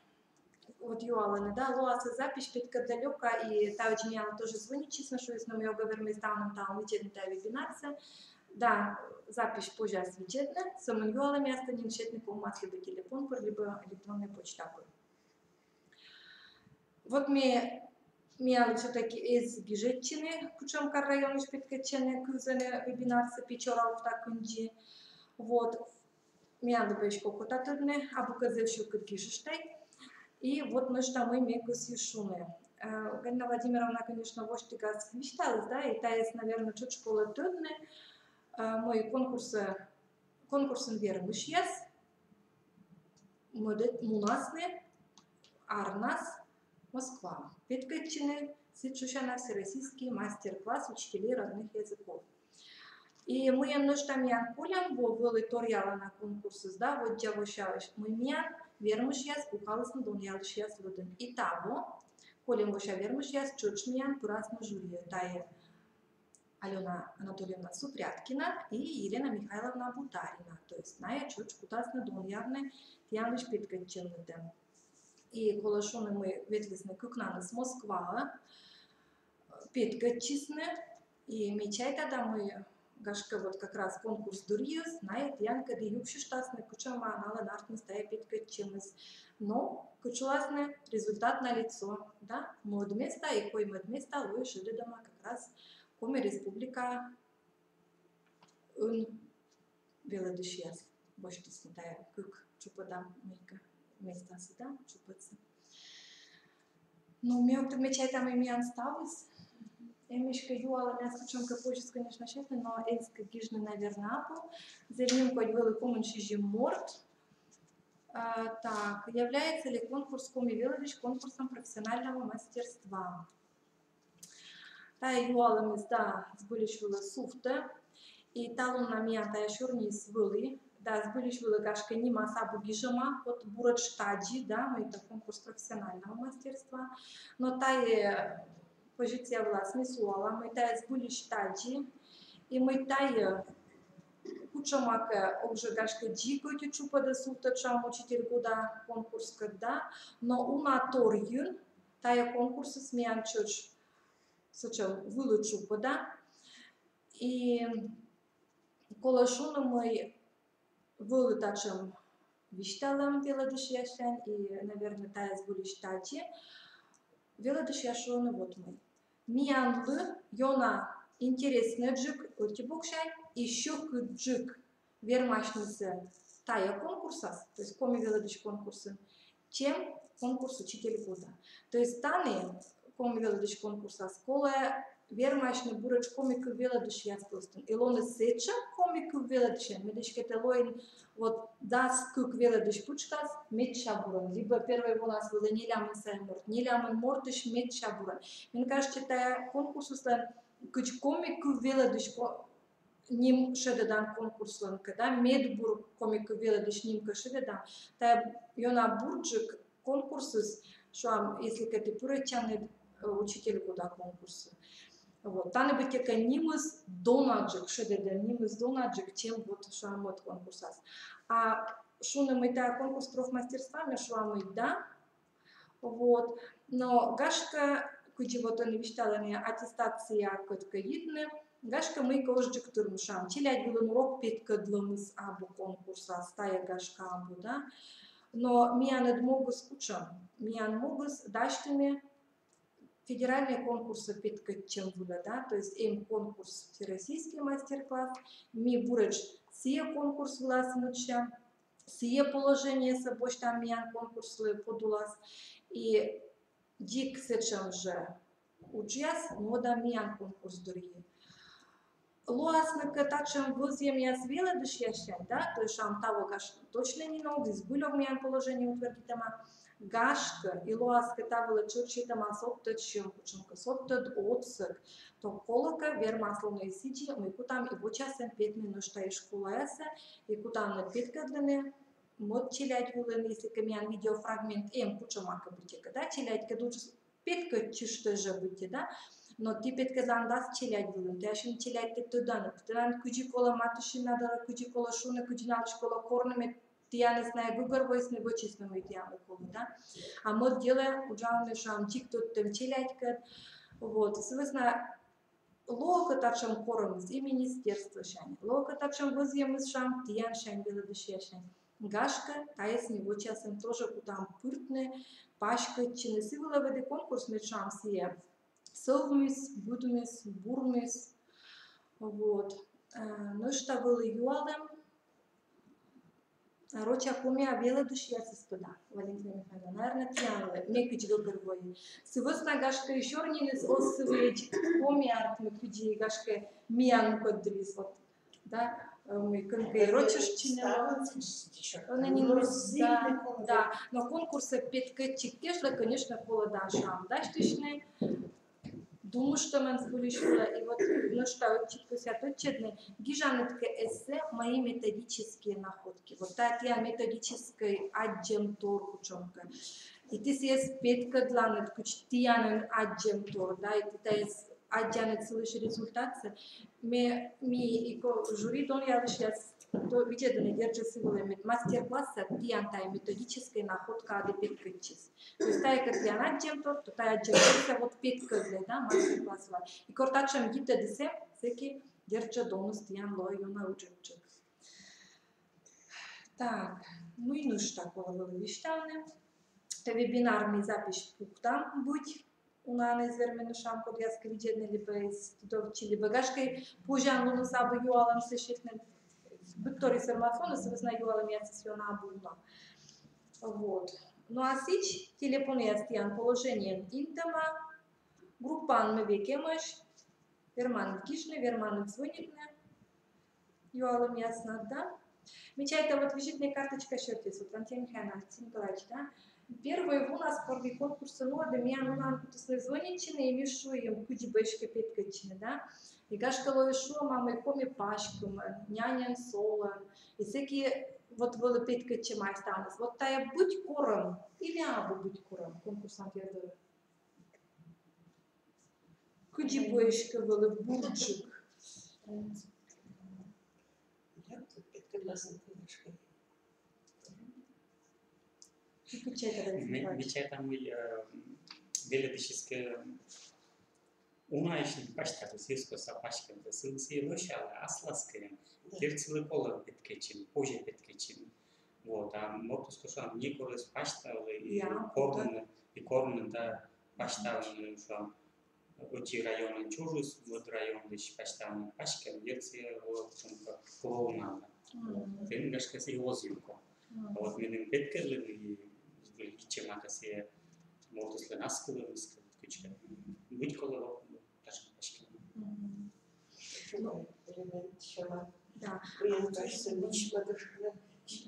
вот юалӧны, да, лоас-ӧ запись, петкӧдлӧ лёка, и таӧдз миянлы тоже звонитчисны, шуисны, мый ог вермӧй ставным талун видзӧдны тайӧ вебинарсӧ. Да, запись позяс видзӧдны, сӧмын юалӧмъястӧ нин сетны ковмас либӧ телефон пыр, либӧ электроннӧй почта пыр. Вот ми, миянлы всё-таки эз гижӧдчыны, кутшӧмкӧ районысь петкӧдчӧны кывзӧны вебинарсӧ Печора, Ухта, Кындзи. Вот. Миянлы бы эськӧ окота тӧдны, абу кӧ зэв сьӧкыд гижыштӧй. И вот нӧшта мый ме кӧсъя шуны. Э, Галина Владимировна, конечно, восьтігас висьталіс, да, и тайӧс, наверно, тшӧтш колӧ тӧдны, э, мый конкурс, э, конкурсын вермысьяс мӧдӧд-, мунасны арнас Москваӧ петкӧдчыны сэтшӧмсянь всероссийский мастер-класс учителей родных языков. И мыйӧн нӧшта миян колян во вӧлі торъялана конкурсыс, да, воддза восяысь, мый миян вермысьяс пукалісны донъялысьяс лыдын. И таво кольӧм вося вермысьяс тшӧтш миян пырасны жюриӧ, тайӧ Алёна Анатольевна Супряткина и Елена Михайловна Бутарина. То есть найӧ тшӧтш кутасны донъявны тіянлысь петкӧдчӧмнытӧ. И колӧ шуны, мый ветлісны кыкнанныс Москваӧ, петкӧдчисны, и ме чайта да, мый, гашкӧ, вот как раз конкурс дырйиыс найӧ тіянкӧд юксьыштасны, кутшӧма налӧн артмис тайӧ петкӧдчӧмыс. Но кутшӧмласны результат налицо, да, мӧд места и коймӧд места лои шедӧдӧма как раз Коми Республикаын велӧдысьяс. Босьтісны тайӧ кык чупӧда мыйкӧ местасӧ, да, чупӧдсӧ. Ну, ме ог тӧд, ме чайта, мый миян ставыс. Эмиське юалӧмъяс кутшӧмкӧ позис, конечно, сетны, но эськӧ гижны, наверно, абу. Зэв нимкодь вӧлі комын сизим морт. А, так, является ли конкурс «Коми велӧдысь» конкурсом профессионального мастерства? Тайӧ юалӧмыс, да, збыльысь вылӧ сувтӧ. И талун на миян тайӧ сёрниыс вӧлі, да, збыльысь вылӧ, гашкӧ, нимас абу гижӧма, вот, буретш тадзи, да, мый тайӧ конкурс профессионального мастерства. Но тайӧ позиция вылас ми суалам, мый тайӧ збыльысь тадзи, и мый тайӧ кутшӧмакӧ, ог жӧ, гашкӧ, дзик ӧти чупӧдӧ сувтӧд, шуам, «Учитель года» конкурскӧд, да, но уна торйын тайӧ конкурсыс миян тшӧтш сэтшӧм вылі чупӧда. И колӧ шуны, мый вӧлі татшӧм висьталӧм велӧдысьяслӧн, и, наверно, тайӧ збыльысь тадзи. Велӧдысьяс шуӧны вот мый: миянлы ёна интереснӧйджык ӧти боксянь и сьӧкыдджык вермасьнысӧ тайӧ конкурсас, то есть «Коми велӧдысь» конкурсын, чем конкурс «Учитель года». То есть тані «Коми велӧдысь» конкурсас колӧ вермасьны буретш коми кыв велӧдысьяс пӧлӧстын. И лоны сэтшӧм коми кыв велӧдысьӧн, мед эськӧ тэ лоин вот дас кык велӧдысь пытшкас медся бурӧн, либӧ первой вонас вӧлі нелямын сайӧ морт, нелямын мортысь медся бурӧн. Мен кажется, тайӧ конкурсыслӧн, кыдз коми кыв велӧдысь ко-, ним шедӧдан конкурслӧн кӧ, да, медбур коми кыв велӧдысь ним кӧ шедӧдан, тайӧ ёна бурджык конкурсыс, шуам, если кӧ тэ пырӧдчан, э, «Учитель года» конкурсӧ. Вот. Тані быттьӧкӧ нимыс донаджык, шедӧдӧм нимыс донаджык, чем вот, шуам, мӧд конкурсас. А шуны, мый тайӧ конкурс профмастерства, ме шуа, мый да. Вот. Но гашкӧ, кыдзи вот ӧні висьталӧны, аттестациякӧд кӧ йитны, гашкӧ, мыйкӧ озджык тырмы, шуам, челядь вылын урок петкӧдлӧмыс абу конкурсас, тайӧ, гашкӧ, абу, да. Но миян ӧд могыс кутшӧм? Миян могыс дасьтыны федеральнӧй конкурсӧ петкӧдчӧм вылӧ, да, то есть эм конкурс «Всероссийский мастер-класс», ми буретш сійӧ конкурс вылас мыччам, сійӧ положениесӧ босьтам миян конкурслы подулас, и дзик сэтшӧм жӧ уджъяс нуӧдам миян конкурс дырйи. Лоасны кӧ татшӧм вӧзйӧмъяс велӧдысьяслӧн, да, то есть, шуам, таво, гашкӧ, точно нин ог, и збыль ог миян положение утвердитӧма. Гашкӧ, и лоас кӧ та вылӧ тшӧтш сетӧма содтӧд сьӧм, кутшӧмкӧ содтӧд отсӧг, то колӧкӧ вермас лоны и сідзи, мый кутам и вочасӧн петны нӧшта и школаясӧ, и кутам нин петкӧдлыны мӧд челядь вылын, если кӧ миян видеофрагмент эм кутшӧмакӧ быттьӧкӧ, да, челядькӧд уджыс петкӧдчыштӧ жӧ быттьӧ, да. Но ті петкӧдлан дас челядь вылын, ті ассьыным челядьтӧ тӧданныд, тӧданныд, кыдзи колӧ матыстчыны, да, кыдзи колӧ шуны, кыдзи налысь колӧ корны, мед тіянӧс найӧ гӧгӧрвоисны, вӧчисны, мый тіянлы колӧ, да. А мӧд делӧ уджалӧны, шуам, дзик тӧдтӧм челядькӧд. Вот. Сы вӧсна лоӧ кӧ татшӧм корӧмыс и министерствосянь, лоӧ кӧ татшӧм вӧзйӧмыс, шуам, тіянсянь, велӧдысьясянь, гашкӧ, тайӧс ми вочасӧн тоже кутам пыртны, паськӧдчыны. Сы вылӧ ведь и конкурс, мед, шуам, сійӧ сӧвмис, быдмис, бурмис. Вот. Э, нӧшта вӧлі юалӧм. Рочӧн-комиӧн велӧдысьясыс пӧ да, Валентина Михайловна, наверно, тіянлы, ме кыдз гӧгӧрвои. Сы вӧсна, гашкӧ, и сёрниыс оз сы вылӧ комиӧн артмы, кыдзи, гашкӧ, миян мукӧддыліс, вот, да, э, мый кӧнкӧ и рочӧн чинӧ. Ӧні нин, да, да. Но конкурсӧ петкӧдчигкежлӧ, конечно, колӧ да шуам дасьтысьны думыштӧмӧн збыльысь вылӧ. И вот нӧшта ӧтчыд кӧсъя тӧдчӧдны, гижанныд кӧ эссе «Мои методические находки». Вот тайӧ тіян методическӧй аддзӧмтор кутшӧмкӧ. И ті сійӧс петкӧдланныд, кыдз тіянын аддзӧмтор, да, и ті тайӧс аддзанныд сылысь результатсӧ. Ме, ми и ко-, жюри донъялысьяс то видзӧдӧны, дерт жӧ, сы вылӧ, мед мастер-классад тіян тайӧ методическӧй находкаыд петкӧдчис. То есть тайӧ кӧ тіян аддзӧмтор, то тайӧ аддзӧмторсӧ вот петкӧдлӧй, да, мастер-классад. И кор татшӧм йитӧдыс эм, сэки, дерт жӧ, доныс тіян лоӧ ёна ыджыдджык. Так, ну и нӧшта колӧ вӧлі висьтавны. Тайӧ вебинар ми запись пуктам быть. Унаӧн эз вермыны, шуам, кодъяскӧ видзӧдны либӧ эз тӧдчы, либӧ, гашкӧ, позянлуныс абу юалӧмсӧ сетны. Быдтор и сӧрмас лоны, сы вӧсна юалӧмъясыс ёна абу уна. Вот. Ну а сідз, телепонъяс тіян положениеын интӧма, группаын ми век эмӧсь, Верманныд гижны, верманныд звонитны юалӧмъяснад, да? Ме чайта, вот визитнӧй карточка серти, вот, Валентина Михайловна, Алексей Николаевич, да? Первой вунас, кор ми конкурсӧ нуӧдім, миянлы кутісны звонитчыны, и ми шуим, кыдзи бы эськӧ петкӧдчыны, да? И гашкӧ лои шуӧма, мый коми паськӧмын, няньӧн, солӧн, и сэки вот вӧлі петкӧдчӧма ставныс. Вот тайӧ быть корӧм или абу быть корӧм конкурсантъяс дорӧ? Кыдзи бы эськӧ вӧлі бурджык? Ме, ме чайта, мый, э, велӧдысьыс кӧ унаысь нин пасьталӧ, сійӧс кӧ сійӧ паськӧмтӧ, сылы сійӧ лӧсялӧ аслас кӧ, да, керт сылы колӧ петкӧдчыны, позьӧ петкӧдчыны. Вот, а мортыс кӧ, шуам, некор эз пасьтавлы и, я, корны, да, и корны да пасьтавны, шуам, ӧти районын чужис, мӧд районлысь пасьтавны паськӧм, керт сійӧ, вот, кутшӧмкӧ клоунада. Мгм. Тэн, гашкӧ, сійӧ оз юкӧ. Мгм. А вот меным петкӧдлыны и збыль виччысьӧма кӧ сійӧ мортыслӧн аскылӧмыс кӧ, кыдзкӧ. Быть колӧ вот татшӧм паськӧм. Мгм. Ну, элемент сяма. Да. Кыдз кажется, мичмӧдыштны,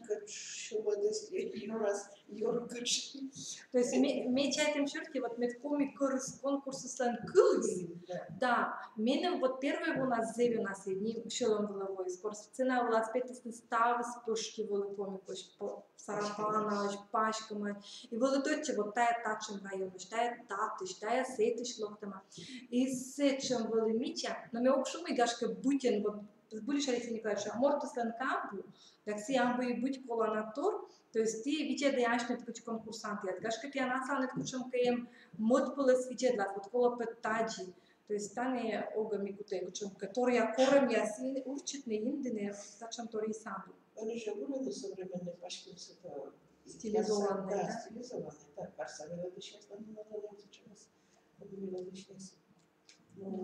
кыдз сьӧмӧдыс, юрас, юркыдз. То есть ме, ме чайтӧм серти, вот мед коми кӧрыс конкурсыслӧн кылыс, да, да, меным вот первой вунас зэв ёна сійӧ нин сьӧлӧм вылӧ воис, кор сцена вылас петісны, ставыс пӧшти вӧлі коми, пӧш-, по-, сарапанаӧсь, паськӧмӧсь. И вӧлі тӧдчӧ, вот тайӧ татшӧм районысь, тайӧ татысь, тайӧ сэтысь локтӧма. И сэтшӧм вӧлі мича, но ме ог шу, мый, гашкӧ, быттьӧ, вот, збыльысь, Алексей Николаевич, мортыслӧн кӧ абу, так сійӧ абу и быть колана тор, то есть ті видзӧдӧй асьныд кыдз конкурсантъяс. Гашкӧ, тіян асланыд кутшӧмкӧ эм мӧд пӧлӧс видзӧдлас, вот колӧ пӧ тадзи. То есть тані огӧ ми кутӧй кутшӧмкӧ торъя корӧмъяс урчитны, индыны, татшӧм торъяс абу. Ӧні жӧ вӧлі современнӧй паськӧмыс, это стилизованнӧй, да, да? Стилизованнӧй, да, парса велӧдысьяслӧн, но, но, но, сэтшӧмыс, велӧдысьяс. Ну,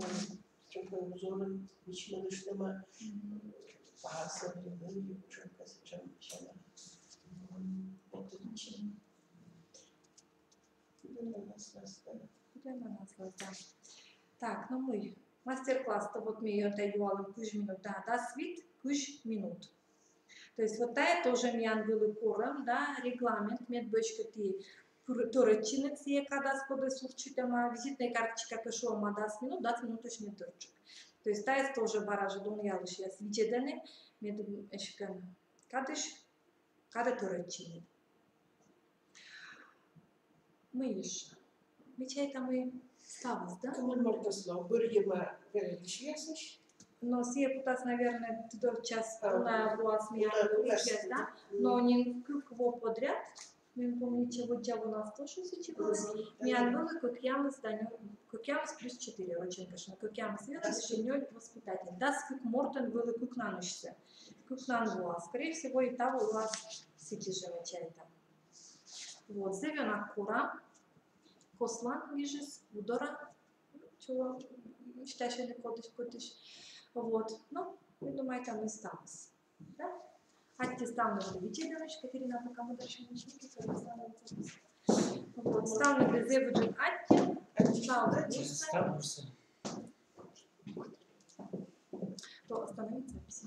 чё-то узорын мичмӧдыштӧма, мгм, парса велӧдысь, чё-то сэтшӧм, сэтшӧм. М, это ничего. Кыдз нин аслас, да? Кыдз нин аслас, да. Так, ну мый, мастер-класстӧ вот ми ӧні юалім кызь минут, да, дас вит, кызь минут. То есть вот тайӧ тоже миян вӧлі корӧм, да, регламент, мед бы эськӧ ті пыр-, тӧрӧдчинныд сійӧ кадас, кодӧс урчитӧма, визитнӧй карточка кӧ шуӧма дас минут, дас минутысь не тӧрджык. То есть тайӧс тоже бара жӧ донъялысьяс видзӧдӧны, мед эськӧ кадысь кадӧ тӧрӧдчинныд. Мый ещё? Ме чайта, мый ставыс, да? Кымын мортыслы бӧрйӧма велӧдысьясысь. Но сійӧ кутас, наверное, тыдовтчас, а, уна воас миян велӧдысьяс, да? Мгм. Но нин кык во подряд, ме помню, воддза вонас тоже сэтшӧм вӧлі. Мгм. Миян вӧлі кӧкъямыс да нёль, кӧкъямыс плюс четыре, рочӧн, конечно, кӧкъямыс велӧдысь, нёль воспитатель. Дас кык мортӧн вӧлі кыкнанысьсӧ. Кыкнан воас. Скорее всего, и таво лоас сідзи жӧ, ме чайта. Вот, зэв ёна кора, кослан гижис, удора, чего, считаешь, или кодысь, кодысь. Вот, ну, ме думайта, мый ставыс. Да? Аттьӧ ставныдлы видзӧдӧмысь, Катерина, пока мӧдарысь ме кутчыны, ставныдлы. Вот, ставныдлы зэв ыджыд аттьӧ, став бурсӧ. Став бурсӧ. То остановить запись.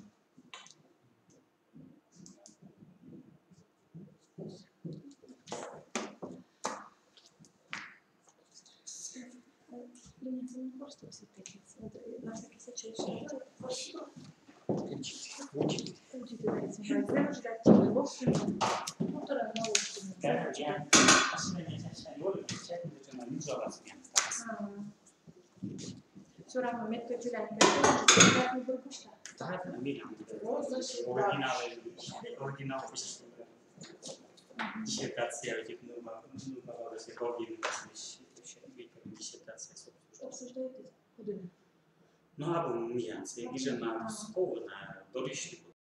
Всё равно метка челядь. Так, милям. Оригиналы, оригинал. Диссертация, ведь, ну, ну, ну, ну, диссертация, собственно. Обсуждаете? Куда? Ну, абу миян, сійӧ гижӧма Псковын, дорысь